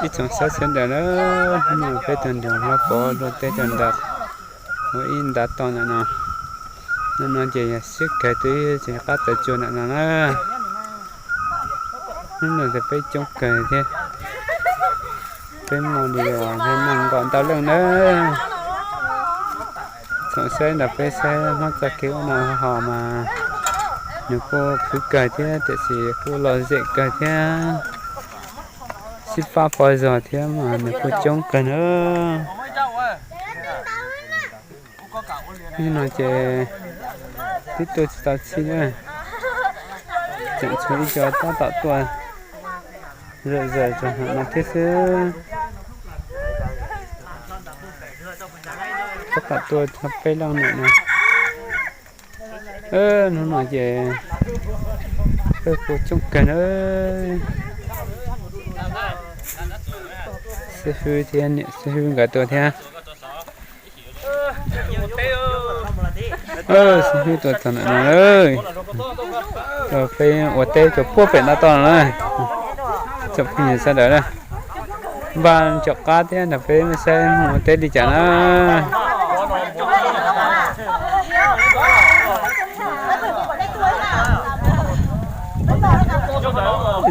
Ib tsoom saib sawv daws na, hnub no peb tug nroog Hlob Pov luaj teb rau nram ua ib ntav toj ntawm no. Hnub no ces yog siab kawg twb tsis qab tawm tsuag ntawm no na. Hnub no ces peb coob kawg thiab, peb muaj li nees nkaum ntau leej na. Tsoom saib nrog peb saib hmab txoj kev ua noj hauv mas nws kuj khwv kawg thiab, tiam sis kuj lom zem kawg thiab, sib pab pauv zog thiab mas nws kuj coob kawg na. Hnub no ces twb tuaj tsis tau txhij na, tseem tshuav ib co tab tom tuaj zom zaws rau no thiab xwb. Tab tom tuaj txog peb leej ntawm no. Hnub no ces peb kuj coob kawg na. Xib hwb thiab niam xib hwb nkawd tuaj thiab. Xib hwb tuaj txog ntawm no lawm, peb ua teb rau puag pem ntav toj no na. Tsoom phooj ywg sawv daws na, npaj cov qab thiab nrog peb saib mus ua teb li cas na.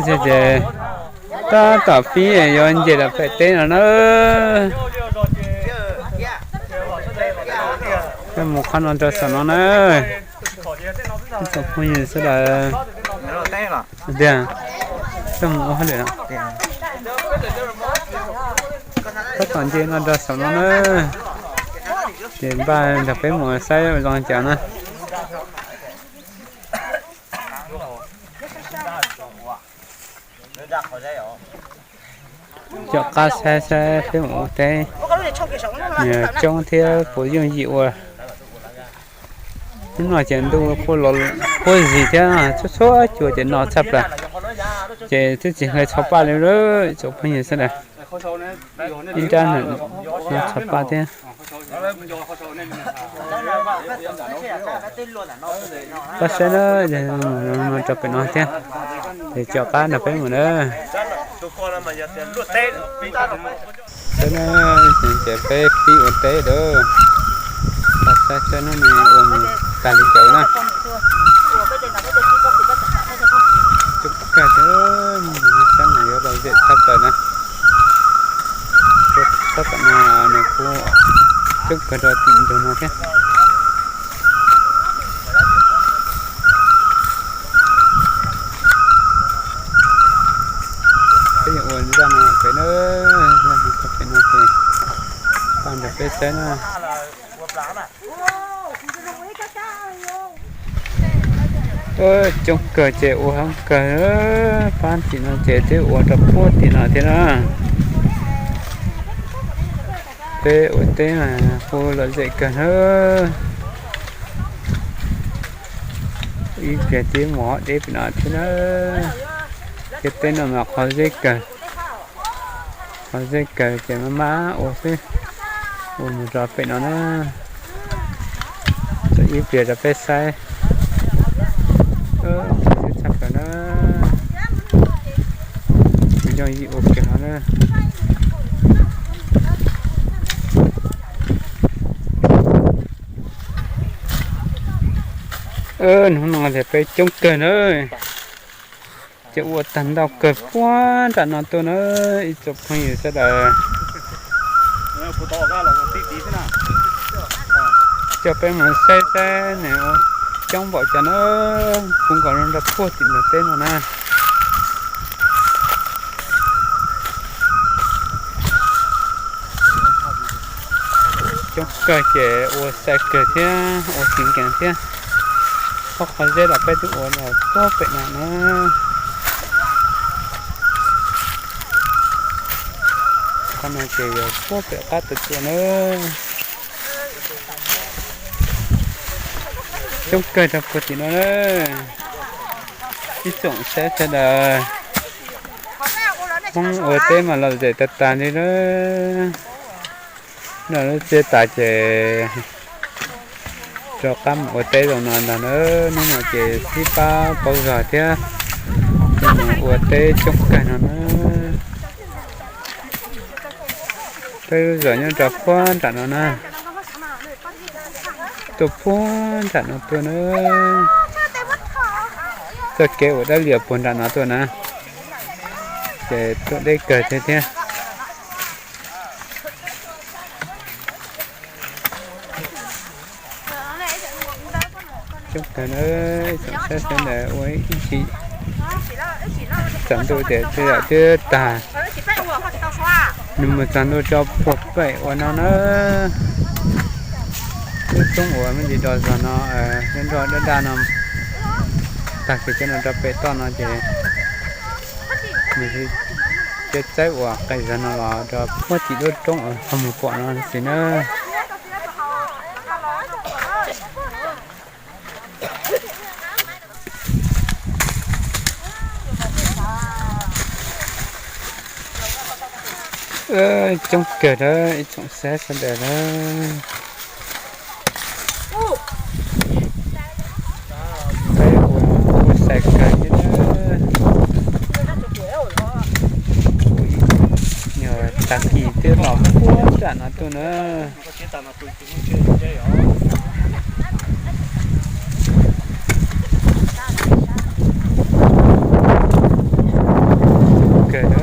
Ces tab tom pib yuav nce rau pem teb no na. Peb mus qhov no rau saum no na. Ib tsoom phooj ywg sawv daws tiag, peb mus ua hauj lwm no. Tab tom nce no rau saum no na, ces npaj nrog peb mus saib zoo cas na. Cov qab saib saib peb mus ua teb, coob thiab puas yooj yim ua. Hnub no ces ntuj kuj zis thiab, txhua txhua cua ces no tshaj plaws, ces twb tsis hle txhua paj li lawm tsoom phooj ywg sawv daws. Ib nrab no txhua paj thiab. Pab saib na, no rau pem no thiab, ces cov qab nrog peb mus na. Saib na, ces peb pib ua teb lawm. Pab saib saib hnub no ua mus tag li cas na. Coob kawg thiab, saib mas yuav lom zem tshaj plaws na. Tab tom no nws kuj coob kawg rau tim ntug no thiab. Peb yuav ua zaj no pem na, zaj no txog pem no ces pab nrog peb saib na. Coob kawg ces ua heev kawg, pab tim no ces twb ua rau puag tim no thiab na. Peb ua teb mas kuj lom zem kawg na. Ib pliag twb mus hov deb pem no thiab na. Ces teb no mas qhov zeb kawg, qhov zeb kawg ces maj maj ua xwb, ua mus rau pem no na. Tso ib pliag rau peb saib, qhov zeb tshaj plaws na. Kuv yooj yim ua kiag no na. Hnub no ces peb coob kawg na, ces ua tag ntau kawg puag nram no tuaj na, ib tsoom phooj ywg sawv daws. Coj peb mus saib saib nws coob npaum cas na, puv nkaus rau puag tim ntug teb no na. Coob kawg ces ua sai kawg thiab ua tsis nkees thiab. Ob qhov zeb los peb twb ua los puag pem no na. Qhov no ces yog puag pem qab tag tsuas na. Coob kawg rau puag tim no na. Ib tsoom saib sawv daws, Hmoob ua teb mas lom zem tag tag li lawm. Noj lub tsiab tas ces rov qab mus ua teb zoo no ntag na. Hnub no ces sib pab pauv zog thiab mus ua teb coob kawg no na. Peb lub zos nyob rau puag nram no na. Tuaj puag nram no tuaj na. Txoj kev uas dawb lias puag nram no tuaj na. Ces tuaj deb kawg thiab thiab. Coob kawg na, tsoom saib sawv daws ua ib chim. Tsaus ntuj ces tej zaum twb tag. Nws mus txog ntua rau puag pem uas no na. Lub roob uas me ntsis do zog no, nroj nroj daj daj no, tag kis cov no rau pem toj no ces nws cov txawb uas qis zog no los rau puag tim lub roob uas qhov mus pom no xwb na. Coob kawg na ib tsoom saib sawv daws na. Peb ua ua xais kawg thiab na. Yog tag kis twb los puag nram no tuaj na. Kawg na,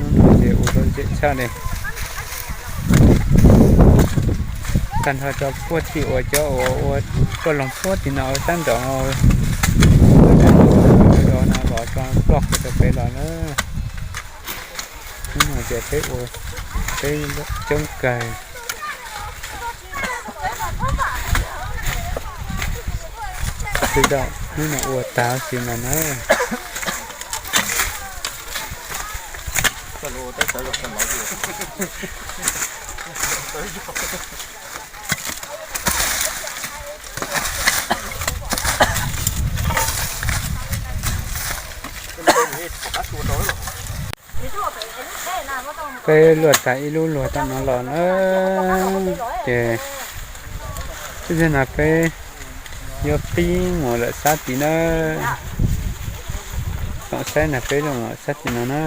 hnub no ces ua lom zem tshaj li. Tag nrho rau puag tim uas cov uas ua poj loog puag tim no ua sab nraud no, los rau ploj qhwv rau pem los na. Hnub no ces peb ua, peb coob kawg. Sawv daws hnub no ua tag sim no na. Peb luaj tag ib lub luag tom no los na, ces txij no peb yuav pib mus lawm sab tid na. Tsoom saib na, peb yuav mus lawm sab tid no na.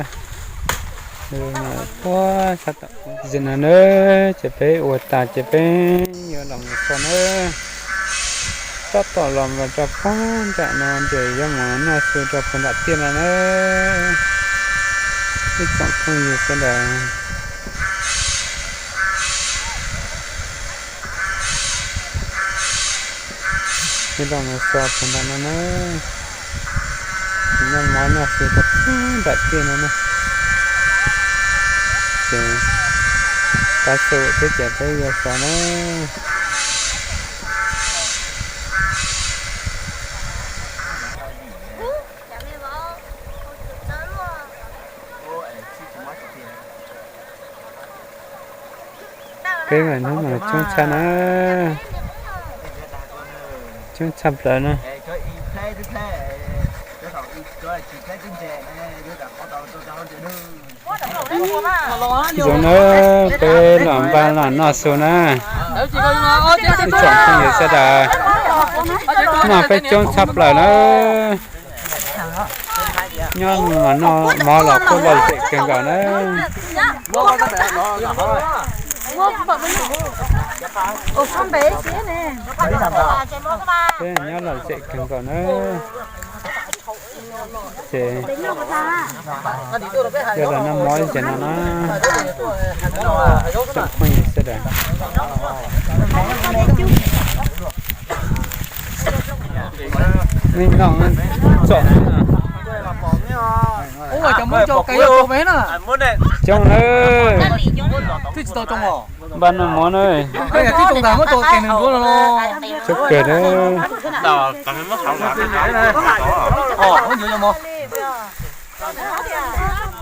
Puag sab tom txij no na, ces peb ua tag ces peb yuav los mus so na. Tab tom los mus rau puag nram no ces yuav mus noj su rau puag nram tiaj no na. Ib tsoom phooj ywg sawv daws, yuav los mus so puag nram no na. Noj mov noj su rau puag nram tiaj no na. Ces tav su thiab ces peb yuav so na. Peb mas hnub no coob tshaj na, coob tshaj plaws na. Zoo na, peb los npaj los noj su na. Ib tsoom phooj ywg sawv daws, no peb coob tshaj plaws na. Nyob no noj mov los kuj lom zem kawg nkaus na. Peb nyob lom zem kawg nkaus na. Ces yog los noj mov ib ntsis no na, tsoom phooj ywg sawv daws. Nej noj txom coob na. Npaj noj mov na. Coob kawg na.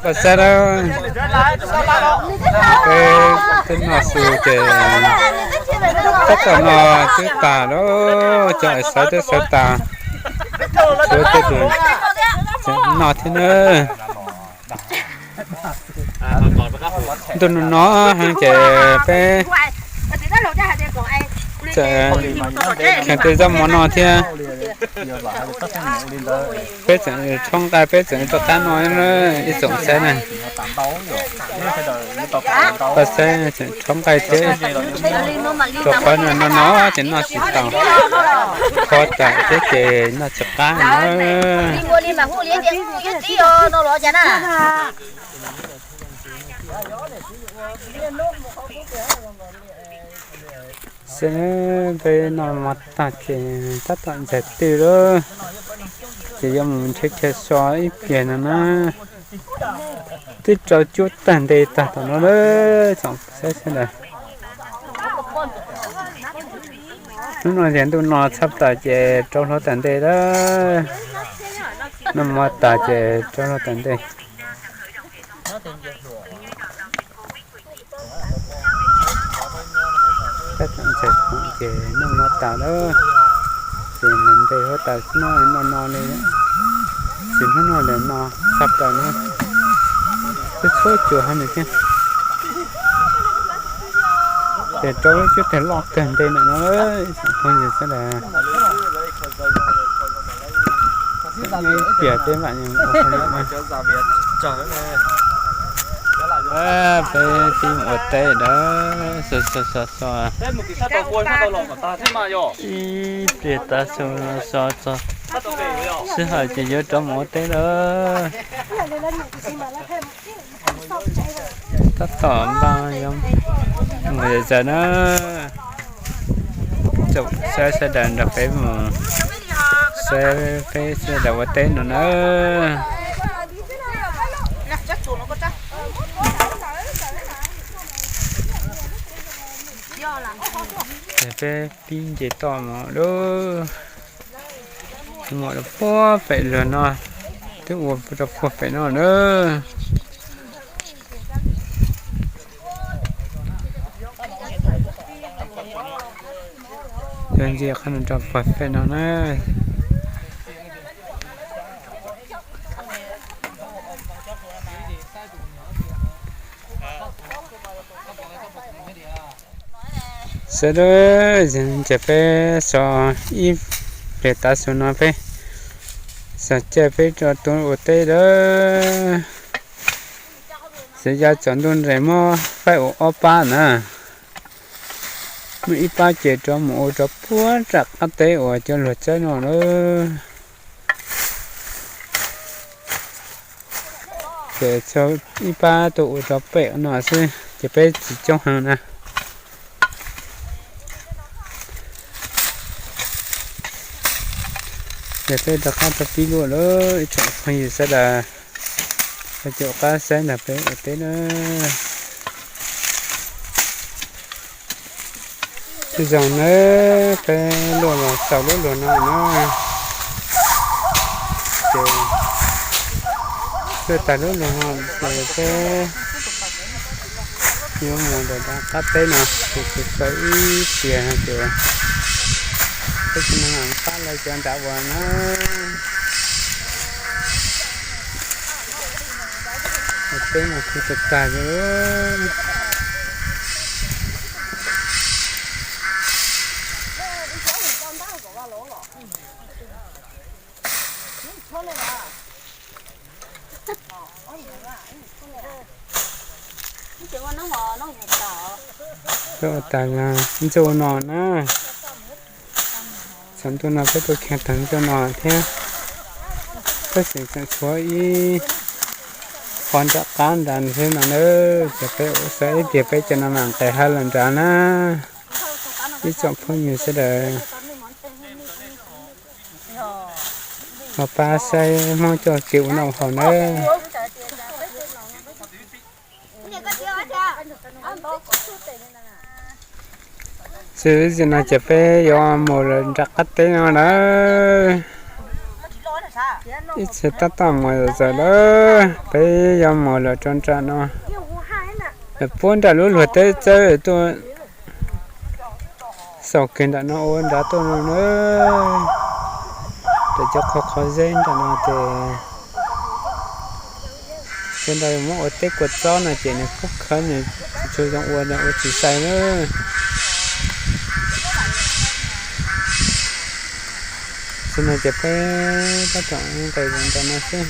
Pab saib na, peb twb noj su ces tab tom no twb tas lawm, cov es sawv twb sawv tas, tshuav tej tus tseem noj thiab na. Ntuj no no heev ces peb txawm kheev tej zaub mov no thiab. Peb tseem rhaub nqaij, peb tseem rov qab no ib tsoom saib na. Paj Xaib tseem rhaub nqaij thiab, rau qhov no no ces noj tsis tau, kho tas thiab ces noj tsis qab na. Saib peb noj mov tag ces tab tom ntxais twj lawm, ces yuav mus nrhiav chaw so ib pliag no na. Twb rau cuab tag nte tag tom no lawm tsoom saib sawv daws. Hnub no tias ntuj no txhab tas ces rau hlo tas nte lawm. Noj mov tas ces rau hlo tas nte. Tab tom ntxais khoom ces noj mov tas lawm, ces mus nte huab tais no no li, tsis hnub no lawm no txhab tas no, twb txhua cua hauv no thiab. Ces rau lub cuab tag loj kawg nte ntawm no, ib tsoom phooj ywg sawv daws. Ib pliag peb mam ua, peb tib mus ua teb lawm, xo xo xo xo. Ib pliag tav su xo txog sij hawm ces yuav rov mus ua teb lawm. Tab tom npaj yuav mus zom zaws na. Tsoom saib sawv daws nrog peb mus saib peb sawv daws ua teb no na. Ces peb pib nce toj mus lawm. Mus rau puag pem luag no, twb ua rau puag pem no na. Yuav nce qhov no rau puag pem no na. Sawv daws, ces peb so ib pliag tav su no peb so caij peb rov tuaj ua teb lawm. Xav yog tsaus ntuj nres muab faib ua ob pab na. Muaj ib pab ces rov mus ua rau puag nram qab teb uas cov luag txawb no lawm. Ces ib pab tuaj ua rau pem no xwb ces peb tsis coob heev na. Ces peb rov qab rau pib luaj lawm ib tsoom phooj ywg sawv daws, rov caum qab saib nrog peb ua teb na. Zoo na, peb luaj los txog lub luag no na. Ces luaj tag lub luag no ces peb yuav mus rau nram qab teb no, ces kuv so ib pliag no ces peb tsis mam pab lawv cov nram uas na. Teb no kuj tag tag li. Peb ua tas ntxuaj no na. Tsaus ntuj no peb tuaj kiag tag ntxuaj no thiab. Peb tseem tseem tshuav ib qho nram qab nrad thiab no na. Ces peb ua saib ib pliag peb cov no mam nqes hawv los nrad na. Ib tsoom phooj ywg sawv daws, ho pab saib Hmoob coj kev ua noj haus nawb. Xwb no ces peb yuav mus lawm nram qab teb no lawm. Ib txhia tab tom mus zom zaws lawm, peb yuav mus lawm rau nram no. Lawm puag nram lub luag teb txawb tuaj, xaus kiag nram no ua nrad tuaj no na. Raws cov qhov qhov zeb nram no ces sawv daws muab ua teb kua txob no ces nws kub khawv, nws tsis tshua zoo ua, ua tsis sai na. Xwb no ces peb tab tom nqes los nram no xwb.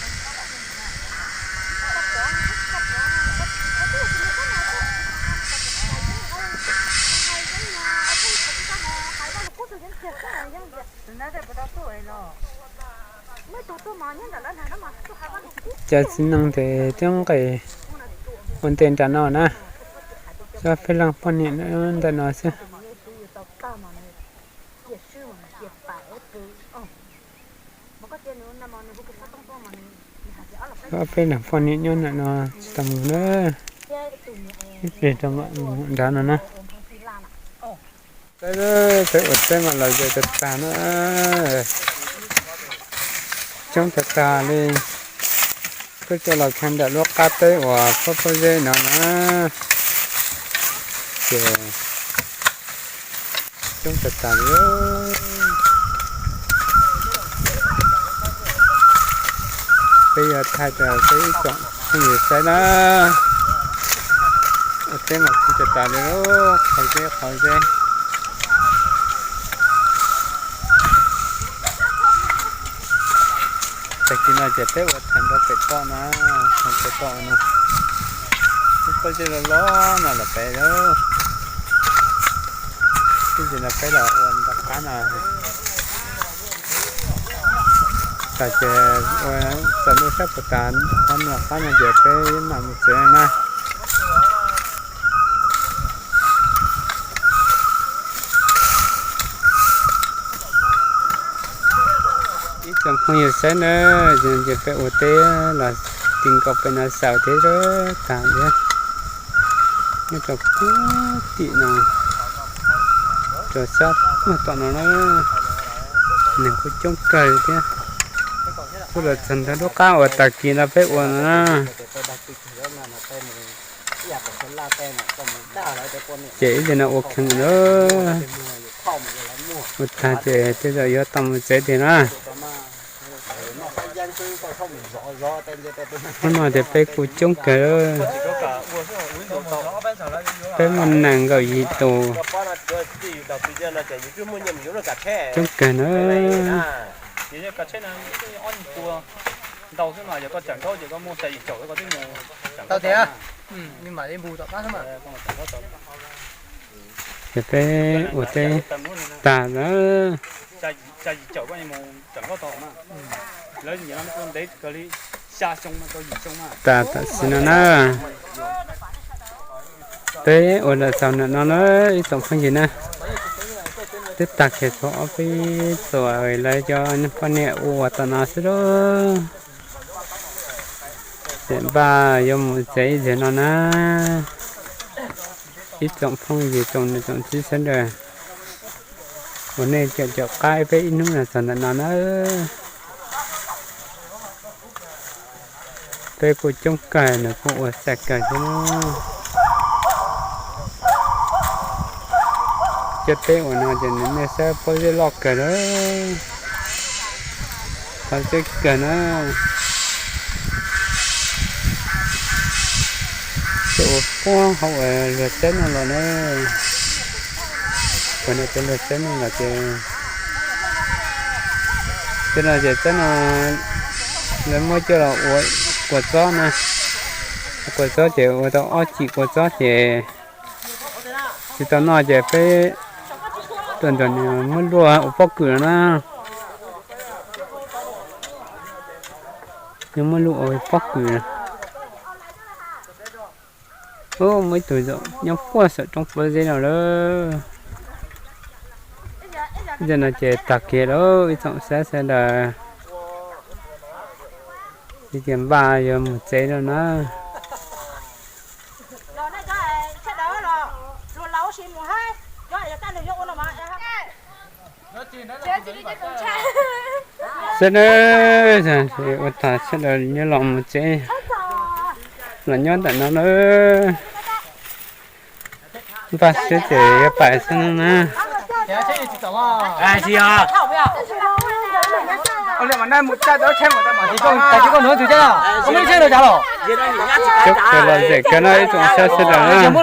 Cov txiv neej tes twb nqes ua ntej nram no na, cov peb leeg poj niam ntawm no xwb. Ob peb leeg poj niam nyob ntawm no tsis tau mus na, ib pliag rau mam mus nrad no na. Peb ua teb mam los ze tag tag na, coob tag tag li. Peb coj los kheej ntawm lub qab teb uas pob pob zeb no na, ces coob tag tag li. Peb yuav thaij rau peb ib tsoom phooj ywg saib na. Ua teb mas coob tag tag li, qhov zeb qhov zeb. Tag kis no ces peb ua thaij nrau pem toj na, thaij pem toj no, lub pob zeb loj loj no los pem lawm. Ib ntsis no peb los ua nram qab no, tas ces ua txog lub sab puas tas, qhov nram qab no ces peb mam mus tsev na. Ib tsoom phooj ywg saib na, ces peb ua teb los ti nkaus pem no xaus thiab tag thiab. Nyob rau puag tim no, rau sab puag tom no na, neeg kuj coob kawg thiab. Kuj los txog ntawm lub qab uas tag kis no peb ua no na. Ces ib ntsis no ua kheej na, ua tag ces tej zaum yuav tau mus tsev tiag na. Hnub no ces peb kuj coob kawg, peb muaj nees nkaum yim tus, coob kawg na. Ces peb ua teb tag na. Tas tam sim no na, peb ua los txog ntawm no lawm ib tsoom phooj ywg na. Twb tag kiag txhua ob peb txuas lawv cov poj niam ua tom no xwb lauj. Ces npaj yuav mus tsev ib zaug no na. Ib tsoom phooj ywg tsoom niam tsoom txiv sawv daws, uas nej caum caum qab peb ib hnub no txog ntawm no na. Peb kuj coob kawg, nws kuj ua xav kawg thiab. Cov teb uas no ces nws nej saib pob zeb loj kawg na, qhov zeb kawg na. Cov uas puag hauv uas luag teb no los na, uas no cov luag teb no los ces, cov no ces teb no lawv muab coj los ua kua txob na, kua txob ces ua tau ob cim kua txob ces tsis tau noj ces peb tuaj nrog nws muab luaj ua pob kws no na. Nws muab luaj ua pob kws. Ub, muaj ib tug zaum nyob puag saum roob pob zeb no lawm. Yog no ces tag kiag lawm ib tsoom saib sawv daws. Ces npaj yuav mus tsev lawm na. Sawv daws, ua tas sawv daws nyob los mus tsev, los nyob ntawm no na. Npaj siab ces yuav pais xwb no na. Coob kawg los zem kawg no ib tsoom saib sawv daws na.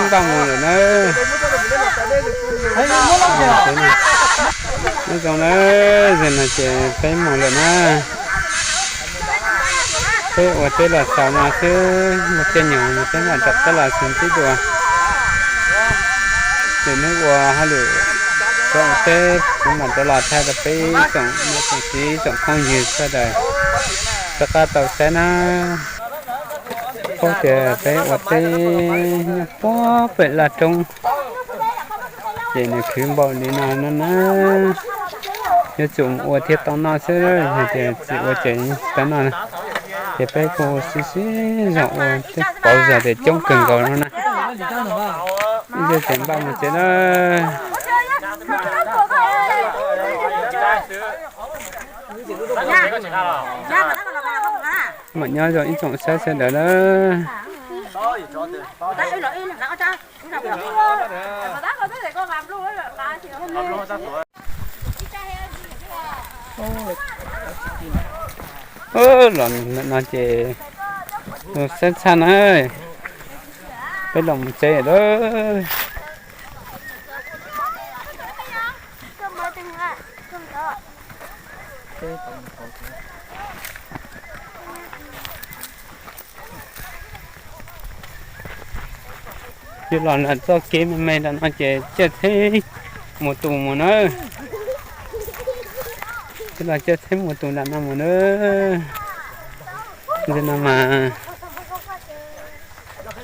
Npaj mus lawm na. Nyob zoo na, zaum no ces peb mus lawm na. Peb ua teb los xaus no xwb, muaj caij nyoog peb mam rov qab los xwm txheej dua. Ces hnub ua hauj lwm rau ua teb kuv mam rov los thaij rau peb tsoom niam tsoom txiv tsoom phooj ywg sawv daws rov qab tau saib na. Paub tias peb ua teb nyob puag pem laj roob, ces nws khwv npaum li no no na. Yuav tsum ua thiaj tau noj xwb, yog tias tsis ua ces tsis tau noj. Ces peb kuj sib sib zog ua, tej pauv zog tias coob kawg nkaus no na. Ib ntsis ces npaj mus tsev na. Mam nyob zoo ib tsoom saib sawv daws na. Los no ces saib tshaj na, peb los mus tsev lawm. Ces los nram txoj kev me me nram no ces caij tsheb mus tus mus na. Ces los caij tsheb mus tus nram no mus na. Ntawm no mas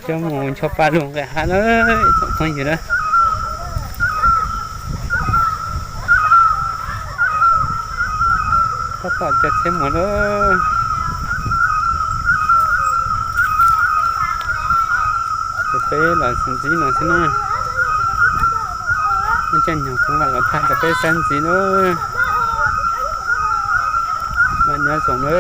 coj mus ncho pa lug nqes hav lawm tsoom phooj ywg na. Tab tom caij tsheb mus lawm. Ces peb los xwm ntxiv no xwb na. Muaj caij nyoog kuv mam los thaij rau peb saib ntxiv na. Mam nyob zoo na.